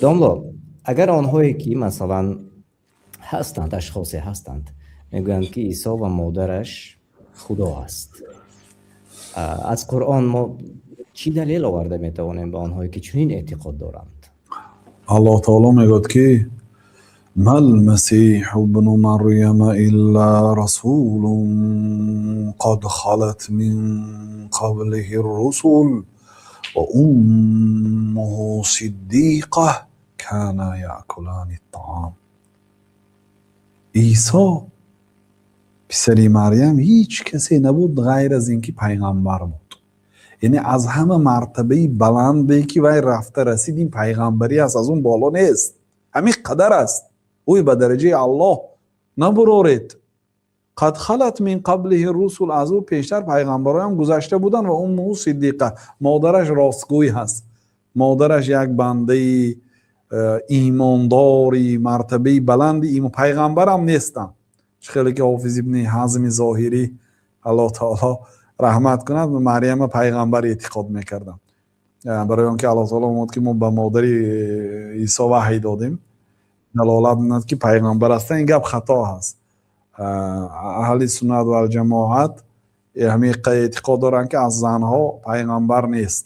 Домло, агар онҳое ки, масалан, ҳастанд, ашхосе ҳастанд, мегӯянд, ки Исо ва модараш Худо аст, аз Қуръон мо чӣ далел оварда метавонем ба онҳое ки чунин эътиқод доранд? Аллоҳ таоло мегӯяд, ки ما المسيح ابن مريم إلا رسول قد خلت من قبله الرسل وأمه صديقة كانا يأكلان الطعام. Исо писари Марьям ҳеҷ касе набуд, ғайр аз ин ки пайғамбар буд. Яъне аз ҳама мартабаи баланде ки вай рафта расид, ин пайғамбарӣ аст, аз он боло нест, ҳамин қадар аст. Ӯй ба дараҷаи Аллоҳ набуроред. قد خلت من قبله الرسل, аз ӯ пештар пайғамбароям гузашта буданд. وأمه صديقة, модараш ростгӯй ҳаст, модараш як бандаи имондори мартабаи баланди, пайғамбарам нестам. Чӣ хеле ки ҳофиз Ибни Ҳазми Зоҳирӣ, Аллоҳ таоло раҳмат кунад, Марьяма пайғамбар эътиқод мекардам, барои он ки Аллоҳ таоло омад, ки мо ба модари Исо ваҳй додем, далолат менад, ки пайғамбар ҳастанд. Ин гап хато ҳаст. Аҳли суннат валҷамоат ҳамин эътиқод доранд, ки аз занҳо пайғамбар нест.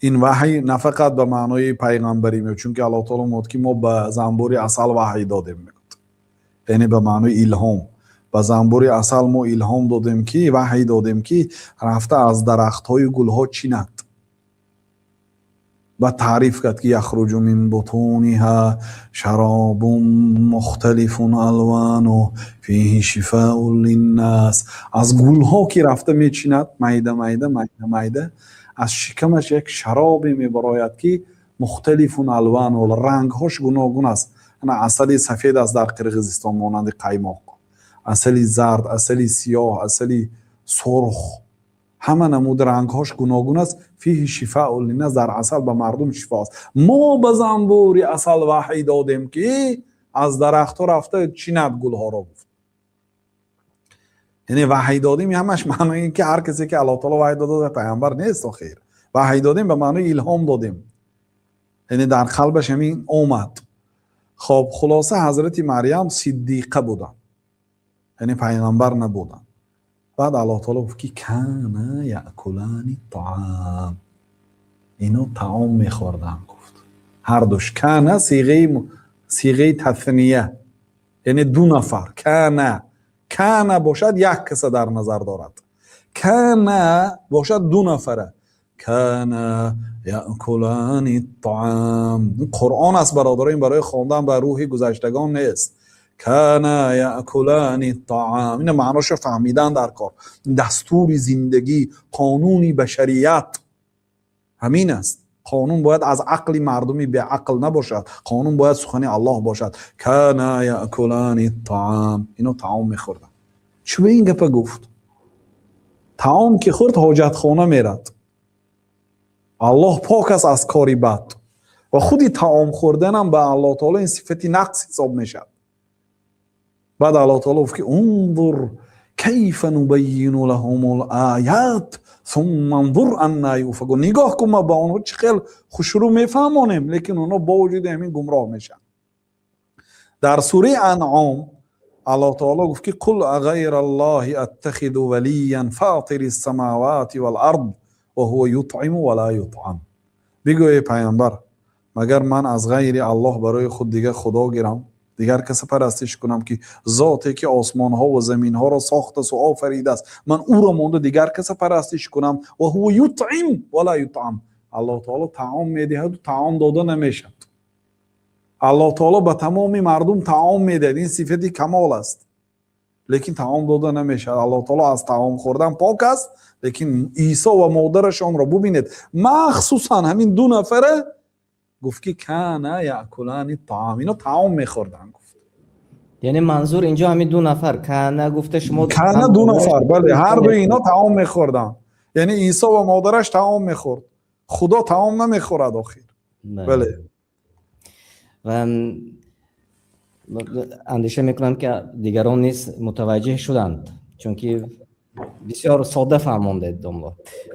Ин ваҳй на фақат ба маънои пайғамбарӣ меояд, чунки Аллоҳ таоло мегӯяд, ки мо ба занбури асал ваҳй додем, мегӯяд, яъне ба маънои илҳом. Ба занбури асал мо илҳом додем, ки ваҳй додем, ки рафта аз дарахтҳои гулҳо чинад. Ба таъриф кард, ки يخرج من بطونها شراب مختلف ألوانه فيه شفاء للناس. Аз гулҳо ки рафта мечинад, майда майда, майда майда, аз шикамаш як шаробе мебарояд, ки مختلف ألوانه, рангҳош гуногун аст. Ана асали сафед аст дар Қирғизистон, монанди қаймоқ, асали зард, асали сиёҳ, асали сурх, ҳама намуди рангҳош гуногун аст. فيه شفاء للناس, дар асал ба мардум шифо аст. Мо ба занбури асал ваҳй додем, ки аз дарахтҳо рафта чинад гулҳоро, гуфт. Яъне ваҳй додем, ҳамаш маънои ин ки ҳар касе ки Аллоҳ таоло ваҳй дода, пайғамбар нест. Охир ваҳй додем ба маънои илҳом додем, яъне дар қалбаш ҳамин омад. Хоб, хулоса, ҳазрати Марьям сиддиқа буданд, яъне пайғамбар набуданд. Баъд Аллоҳ таоло гуфт, ки كانا يأكلان الطعام, ино таом мехӯрданд, гуфт, ҳардуш. كان сиғаи тасния, яъне ду нафар. كان, كان бошад, як каса дар назар дорад, كان бошад, ду нафара. كانا يأكلان الطعام. Қуръон аст, бародаро, ин барои хондан ба рӯҳи гузаштагон нест. كانا يأكلان الطعام, ина маъношо фаҳмидан дар кор. Дастури зиндагӣ, қонуни башарият ҳамин аст. Қонун бояд аз ақли мардуми беақл набошад, қонун бояд сухани Аллоҳ бошад. كانا يأكلان الطعام, ино таом мехӯрданд. Чӣ ба ин гапа гуфт? Таом ки хӯрд, ҳоҷатхона мерад. Аллоҳ пок аст аз кори бад ва худи таом хӯрданам ба Аллоҳ таоло ин сифати нақс ҳисоб мешавад. Баъд Аллоҳ таоло гуфт, ки انظر كيف نبين لهم الآيات ثم انظر أنى يؤفكون. Нигоҳ кун, ма ба онҳо чӣ хел хушрӯ мефаҳмонем, лекин онҳо бо вуҷуди ҳамин гумроҳ мешаванд. Дар сураи Анъом Аллоҳ таоло гуфт, ки قل أغير الله أتخذ وليا فاطر السماوات والأرض وهو يطعم ولا يطعم. Бигӯ, эй пайғамбар, магар ман аз ғайри Аллоҳ барои худ дигар худо гирам, дигар каса парастиш кунам, ки зоте ки осмонҳо ва заминҳоро сохтасту офаридааст, ман ӯро монда дигар каса парастиш кунам? وهو يطعم ولا يطعم. Аллоҳ таоло таом медиҳаду таом дода намешавад. Аллоҳ таоло ба тамоми мардум таом медиҳад, ин сифати камол аст, лекин таом дода намешавад. Аллоҳ таоло аз таом хӯрдан пок аст, лекин Исо ва модарашонро бубинед, махсусан ҳамин ду нафара гуфт, ки كانا يأكلان الطعام, ино таом мехӯрданд, гуфт. Яъне манзур инҷо ҳамин ду нафар كان гуфта шумо. كان ду нафар, бале, ҳардуи ино таом мехӯрданд, яъне Исо ва модараш таом мехӯрд. Худо таом намехӯрад охир, бале. Ва андеша мекунам, ки дигарон низ мутаваҷҷеҳ шуданд, чунки бисёр содда фаҳмондед, домло.